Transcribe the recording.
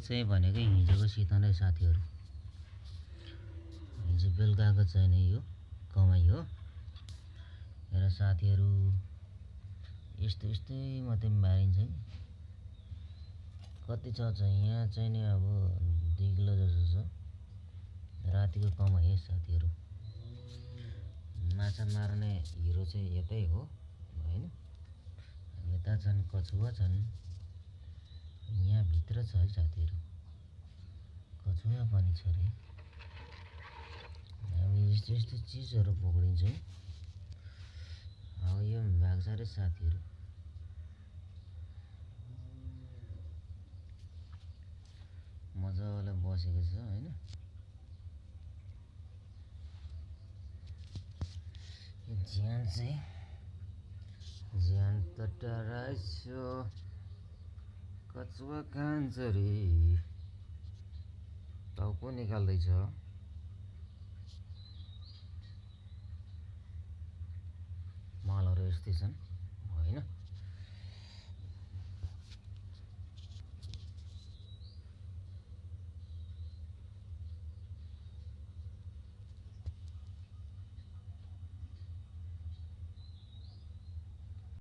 चाहिँ भनेकै हिजोको सितनै साथीहरू। हिजो बेलुकाको चाहिँ नि यो कमाइ हो। र साथीहरू यस्तै मात्रै मारिन्छ है। कति छ चाहिँ यहाँ चाहिँ नि अब 2 किलो जस्तो छ। रातिको कमाइ है साथीहरू। माछा मार्ने हिरो चाहिँ यतै हो हैन। यता छन् कछुवा छन्। यहाँ भित्र छ है साथीहरू। कछुवा पनि छ रे। हामी यस्तो चीजहरु पक्रिन्छ है। अब यो भाग्छ रे साथीहरू। मजाले बसेको छ हैन। ज्यान चाहिँ ज्यान त डराइछ कछुवा खान्छ रे। टाउको निकाल्दैछ। मालहरु यस्तै छन् हैन।